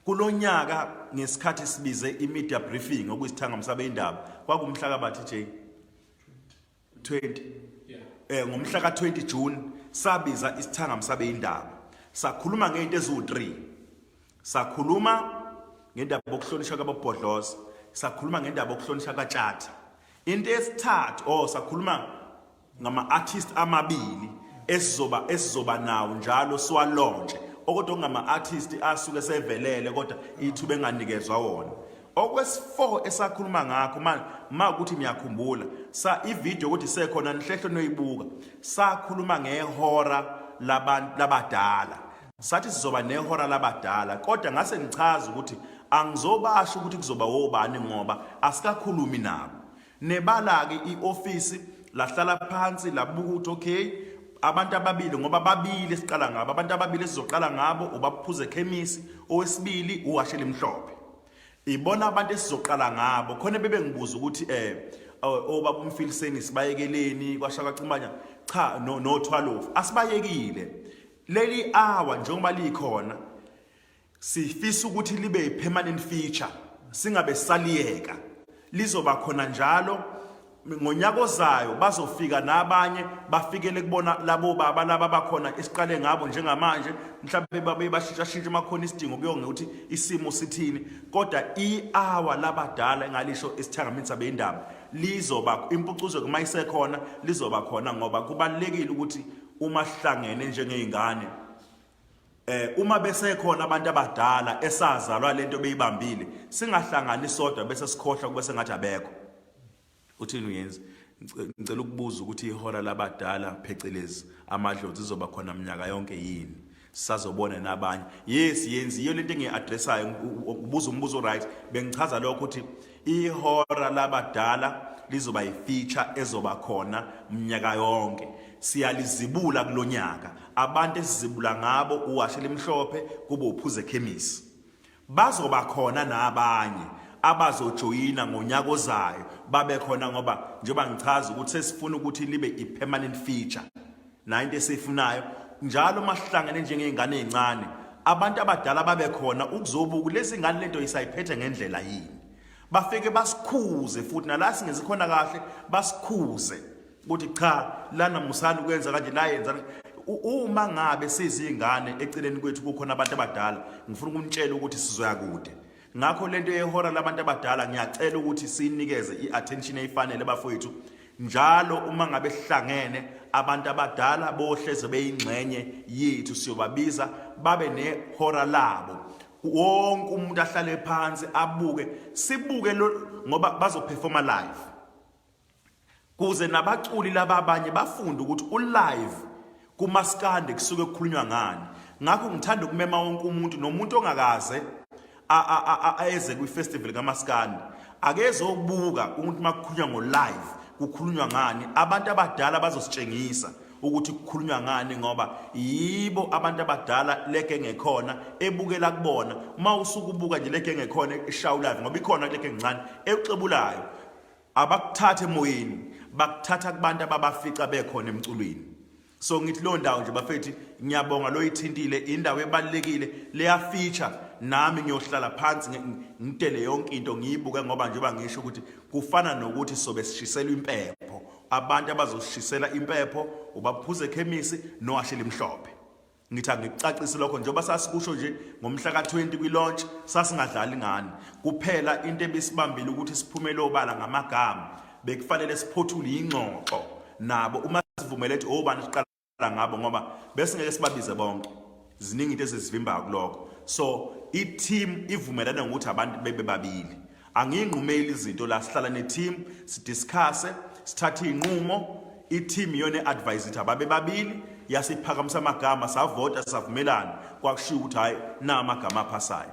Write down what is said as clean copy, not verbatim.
Kulonyaka ngesikhathi sibize i-media briefing okuyisithangami sabeyindaba kwakumhla kabathi J 20 ngomhla ka-20 June sabiza isithangami sabeyindaba, sakhuluma ngento eziwu-3. Sakhuluma ngendaba yokuhlonishwa kwabobhodloza, sakhuluma ngendaba yokuhlonishwa kaTshatha, into yesithathu, oh, sakhuluma ngama-artist amabili esizoba nawo njalo siwalontshe, okodwa kungama-artist asuke sevelele kodwa ithuba enganikezwa wona. Okwesi-4 esakhuluma ngakho, ma ukuthi niyakhumbula, sa ivideo ukuthi sekhona nihlehlo noyibuka, sakhuluma ngehora labantu labadala. Sathi sizoba nehora labadala, kodwa ngase ngichaza ukuthi angizobasho ukuthi kuzoba wobani ngoba asikakhulumi nabo. Nebala-ke i-ofisi lahlala phansi labuka ukuthi okay, abantu ababili, ngoba babili esiqala ngabo, abantu ababili esizoqala ngabo ubaphuze khemisi, owesibili uwashele imhlophe. Ibona abantu esizoqala ngabo. Khona bebengibuza ukuthi obaba umfiliseni sibayekeleni kwasha kwacimanya, cha, no no 12 asibayekile. Leli hour njengoba likhona sifisa ukuthi libe permanent feature, singabe saliyeka, lizoba khona njalo. Ngonyaka ozayo bazofika nabanye bafikele kubona labo baba laba bakhona esiqale ngabo njengamanje, mhlawumbe babe bashintsha shintsha makhona isidingo kuyonge ukuthi isimo sithini. Kodwa i-hour labadala engalisho esithangamini sabeyindaba lizoba impucuzo kuma isekhona, lizoba khona ngoba kubalekile ukuthi uma sihlangene njengezingane, uma besekhona abantu abadala esazalwa lento beyibambile, singahlangani sodwa bese sikhohlwa kube sengathi abekho. Uthini uyenzi? Ngicela ukubuza ukuthi ihora labadala phecelezi amadlozi izoba khona minyaka yonke yini? Sazobona nabanye. Yes, yenzi iyo lento engiyi-addressayo, ubuza umbuzo right. Bengichaza lokho ukuthi ihora labadala lizoba yi-feature ezoba khona minyaka yonke. Siyalizibula kulonyaka. Abantu esizibula ngabo uwashela imhlophe kube uphuze khemisi. Bazoba khona nabanye abazojoyina ngonyaka ozayo babe khona, ngoba njengoba ngichaza ukuthi sesifuna ukuthi libe i-permanent feature. Nayo into esiyifunayo njalo masihlangene njengey'ngane ey'ncane, abantu abadala babe khona ukuzobuka lezi ngane lento isayiphethe ngendlela yini. Bafike basikhuze futhi nala singezikhona kahle, basikhuze ukuthi cha, lana musani ukwenza kanje, la yenza. Uma ngabe sizingane eceleni kwethu kukhona abantu abadala, ngifuna ukunitshela ukuthi sizoya kude. Ngakho lento yehora labantu abadala ngiyacela ukuthi siyinikeze i-attention eyifanele bafowethu. Njalo uma ngabe sihlangene abantu abadala bohleze beyingxenye yethu, siyobabiza babe nehora labo, wonke umuntu ahlale phansi abuke, sibuke ngoba bazoperforma live, kuze nabaculi laba abanye bafunde ukuthi ulive kumaskande kusuke kukhulunywa ngani. Ngakho ngithanda ukumema wonke umuntu, nomuntu ongakaze eze kwi-festival kamaskandi, akezobuka ukuthi makukhulunywa ngo-live kukhulunywa ngani. Abantu abadala bazositshengisa ukuthi kukhulunywa ngani ngoba yibo abantu abadala leke ngekhona ebukela kubona. Uma usuke ubuka nje leke ngekhona eshawu live, ngoba ikhona leke ngincane ekuxebulayo, abakuthatha emoyeni, bakuthatha kubantu ababafica bekhona emculweni. So ngithi leyo ndawo nje bafethu, ngiyabonga loyithintile, indawo ebalekile leya feature. Nami ngiyohlala phansi ngidele yonke into ngiyibuke, ngoba njengoba ngisho ukuthi kufana nokuthi sobe sishiselwa impepho. Abantu abazoshisela impepho ubaphuze khemisi nowashela imhlophe. Ngithi angikucacise lokho njengoba sasikusho nje ngomhla ka-20 kwi-launch, sasingadlali ngani kuphela. Into ebisibambile ukuthi siphumele obala ngamagama, bekufanele siphothule ingxoxo nabo uma sivumele ukuthi obani siqala ngabo, ngoba besingeke sibabize bonke, ziningi into ezizivimbayo kulokho. So i-team ivumelane ngokuthi abantu bebe babili. Angiyinqumeli izinto la, sihlala ne-team sidiscusse, sithathe iy'nqumo. I-team iyona e-advise ukuthi ababe babili, yasiphakamisa amagama, savota, savumelana, kwakushiwo ukuthi hhayi, na amagama aphasayo.